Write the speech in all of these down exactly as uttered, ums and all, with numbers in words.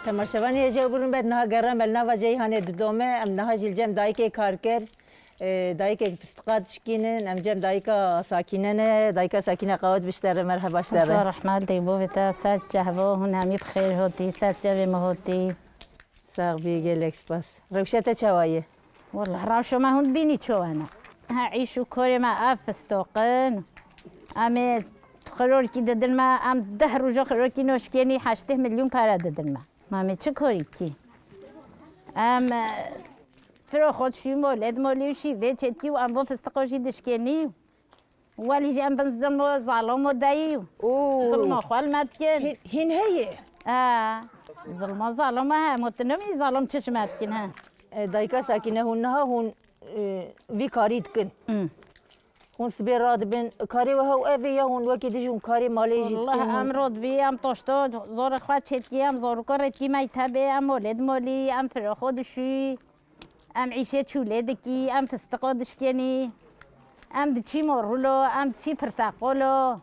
Temaşevanê hêja û birûn be, niha gere me li nava Ceyhanê didome. Em niha jî li cem dayikê kar kir. E, dayikek fistiqa dişkînin. Em cem dayika Sakîne ne. Dayika Sakîne qawet biştere, merheba ji te re. Zor rehmet, dê bo vê te ser çehbo, hûn hemî bi xêr hotî, ser çevê me hotî. Sax bî, gelek spas. Rewşa te çawa ye? Wallah, rewşa me hûn bînî çawa ne. Ha, îş û korê me ev fistoqin. Em ê xirorkî didin me, em deh roja xirorkî noşkênî heştê milyon pere didin me. Ma em ê çi korî kî? Em, e, firo xwe dişî molê, di molê û şîvê çêtkî û em bo fistiqo jî dişkênî. Welî jî em bin zilmo zalomo deyî. Oo. Zilmo xwe li me dikin. Hîn, hîn heye? E, zilmo zalomo he, mo tu nemî zalom çi ji me dikin he? E, dayika Sakîne, hûn niha hûn, e, vî karî dikin. Hmm. Hûn sibê radibin, karê we hew ev ê ya hûn wekî dijî hûn karê malê jî dikin? Wallah, em rod bî, em toşto, zorê xwe çêtkî, em zorûko rêtkî meytebê, em molê dimolî, em firo xwe dişûyî. Em îşê çûlê dikî, em fistiqo dişkênî, em diçî morûlo, em diçî pirteqolo.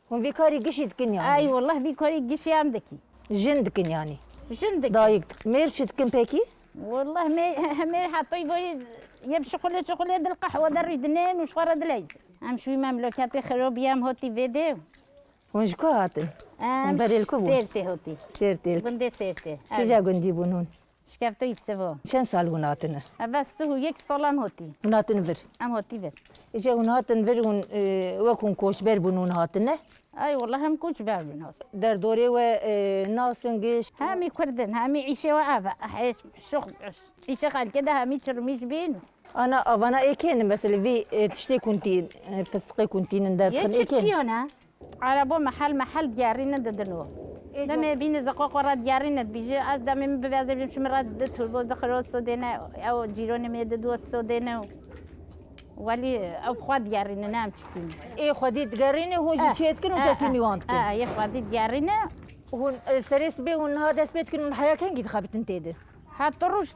Hûn vî karî gişî dikin yanî? Ay, wallah, vî karî gişî em dikî. Jin dikin yanî? Jin dikin. Dayik, mêr çi dikin pekî? Wallah, mê-, mêr hetoyî borî yê bi şixulê şixulê dil qehwe de rîdinên û ji xwe re dileyzin. Em şûyî memleketê xirobî, em hotî vê dê. Hûn ji ku hatin? Em berê li ku bûn? Sêrtê hotî. Sêrtê. Gundê Sêrtê. Kîja gundî bûn hûn? Şkeftoyî Sivo. Çend sal hûn hatine? Ev sih û yek sal em hotî. Hûn hatin vir? Em hotî vir. Îja hûn hatin vir, hûn, e, wek hûn koçber bûn, hûn hatine? Ay, wallah, em koçber bûn hat. Derdorê we, e, nas in giş? Hemî Kurd in, hemî îşê we ev e. Hêş, şux, îşê xelkê de hemî çirmîş bîn. Ana, avana ê kê ne, mesela vî, e, tiştê ku hûn tî-, e, fistiqê ku hûn tînin derdixin, ê kê ne? Çiftçiyo ne? Arabo mehel mehel digerîne didin o. Demê bîne zeqo xwe re digerîne, dibîje, ez demê min bibe, ez ê bijim, çi min re di turbo di xiro sodêne, ew cîronê min ê di duo sodêne û welî ew xwe digerîne, ne em çi tîne. Ê xwedî digerîne, hûn jî çê dikin û teslîmî wan dikin. Eh, eh, ê xwedî digerîne. Hûn, e, serê sibê hûn niha dest pê dikin, hûn heya kengî dixebitin tê de? Heta roj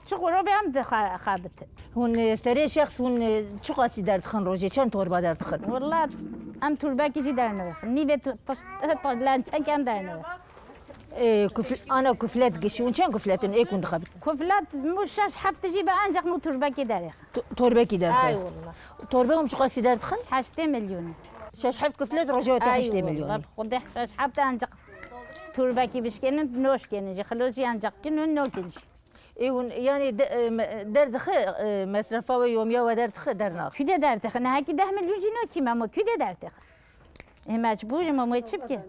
çi xwe be em dixebit. Hûn, e, serê şexs hûn, e, çiqasî derdixin rojê? Çend torba derdixin? Wela em turbekî jî dernivexin. Nîvê tu-, tişt-, lençek em dernivexin. E, kufl-, ana kuflet gişî. Hûn çend kufletin ê hûn dixebit? Kuflet mû şeş heft jî be, ancak mû turbekî derêxin. To-, torbekî derxe. Ay wela. Torbe hûn çiqasî derdixin? Heştê milyonî. Şeş heft kuflet rojê te heştê milyonî. Ay wela. Xwedê şeş heft ancak turbekî bişkênin, noşkênin jî. Xilos jî ancak kin û nokin jî. Ê hûn, yanî de-, e, me-, derdixe, e, mesrefa we, yomiya we derdixe, dernaxe? Kû de derdixe? Nehekî deh milyon jî nakî me, ma kû de derdixe? Ê mecbûr im, ma çi bikim?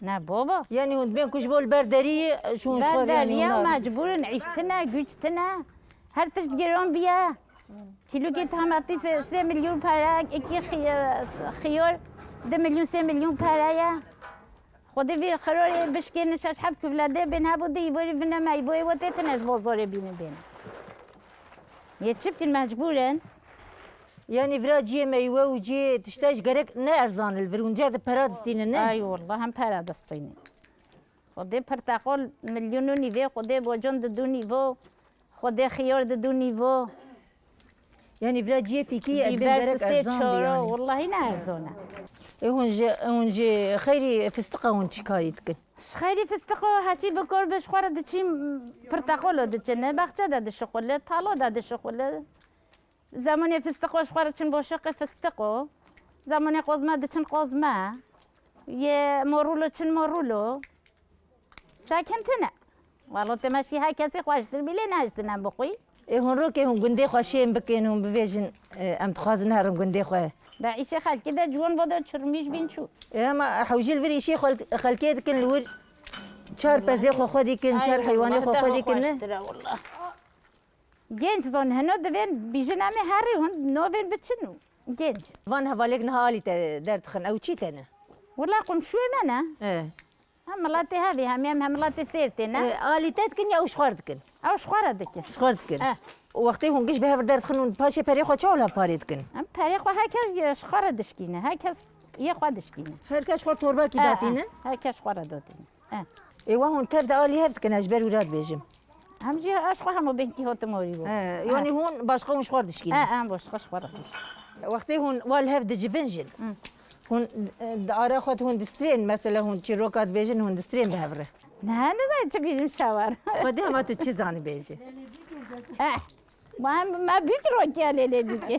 Ne baba. Yanî hûn dibên ku ji bo li ber derî, e, şûn ji xwe. Ber derî ya, mecbûr in, îş tine, güç tine. Her tişt giran biye. Kîlokê tamatîs sê milyon pere, ekî xi-, xiyor di milyon, sê milyon pere ye. Xwedê vî xirorê bişkêne şeş heft kufle dê bên hebû dê îborî bine me îboyê we tê tine ji bo zorê bînin bên. Yê çi bikin, mecbûr in. Yanî vira ciyê meywe û ciyê tişta ji gerek ne erzan li vir hûn cer di pera distînin ne? Ay wallah hem pera distînin. Xwedê pirteqol milyon û nîvê, xwedê bocon didu nîvo, xwedê xiyor didu nîvo. Yanî vira ciyê fîkî ye, ez bêjim gerek erzan bî yanî. Wellahî ne erzan e. Ê hûn ji, hûn ji xeyrî fistiqa hûn çi karî dikin? Ji xeyrî fistiqo heçî bikor bi ji xwe re diçî, pirteqolo diçine, baxçe de dişixule, talo de dişixule. Zemonê fistiqo ji xwe re çin boşiqê fistiqo. Zemonê qozme diçin qozme. Yê morûlo çin morûlo. Sakin tine. Walo te meşî her kesî xweştir bî lê nehiştin em bixwî. Ê hûn rokê hûn gundê xwe şên bikin, hûn bivêjin, e, em dixwazin herin gundê xwe. Be îşê xelkê de ciwan vodo çirmîş bîn çû. Ê hema hewjî li vir îşê xel-, xelkê dikin li wir çar pezê xwe xwe dikin, çar heywanê xwe xwe dikin ne? Genç zon heno divên bijin em ê herî hûn novên biçin û genç. Van hevalêk niha alî te derdixin, ew çî te ne? Wela qumşûyê me ne. E. Hem miletê hevî, hem em hem miletê Sêrtê ne. E, alî te dikin ya ew ji xwe re dikin? Ew ji xwe re dikin. Ji xwe re dikin. E. Û wextê hûn giş bi hev re derdixin hûn paşê perê xwe çawa li hev parê dikin? Em perê xwe her kes ji xwe re dişkîne, her kes yê xwe dişkîne. Her kes xwe torbekî datîne? E, e. Her kes xwe re datîne. E. Ê wa hûn tev de alî hev dikin, ez ji ber wî re dibêjim. Em jî ez xwe hemû bêhkî hatim orî bo. He, yanî hûn başqa hûn ji xwe re dişkînin? E, em başqa ji xwe re dişkînin. Wextê hûn wa li hev dicivin jin. Hı. Hûn, e, di ara xwe de hûn distrên, mesela hûn çîroka dibêjin, hûn distrên bi hev re. Ne, nizanî çi bîjim şawar. Xwedê hema tu çi zanî bêjî? Eh, ma me bîk rokiya lêlê bîkê.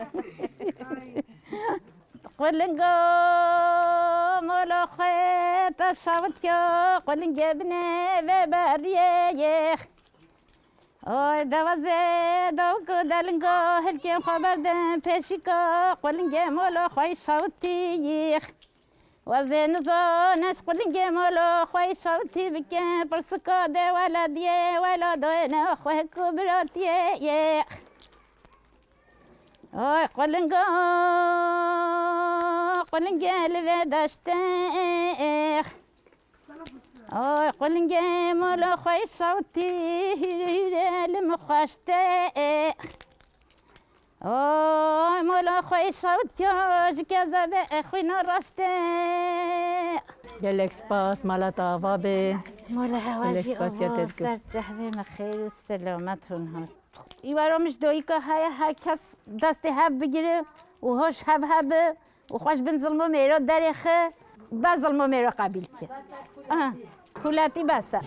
Qulingo molo xwe te şawitiya, qulingê binê vê beriyê yêx. Oy dewazê dawik û delingo hilkên xwe berdin pêşîka, qulingê molo xwe şawitî yêx. Wezê nizane ji qulingê molo xwe şawitî bike, pirsika dê weladiyê, weladoyê ne xwe ku biratiyê yêx. Oy qulingo, qulingê li vê deştê. Oy qulingê molo xwe şawtî, hîrê hîrê li min xweştê. Oy molo xwe şawtiya ji kezebê xwîna raştê. Gelek spas, mala te ava be. Molo hewa jî ava, ser çehvê me xêr û selamet hûn hat. Îwaro min ji doyîka heye, her kes destê hev bigire û hoş hev hebe û xwe ji bin zilmo mêro derêxe, be zilmo mêro qebîl ke. Aha, kuletî bes e.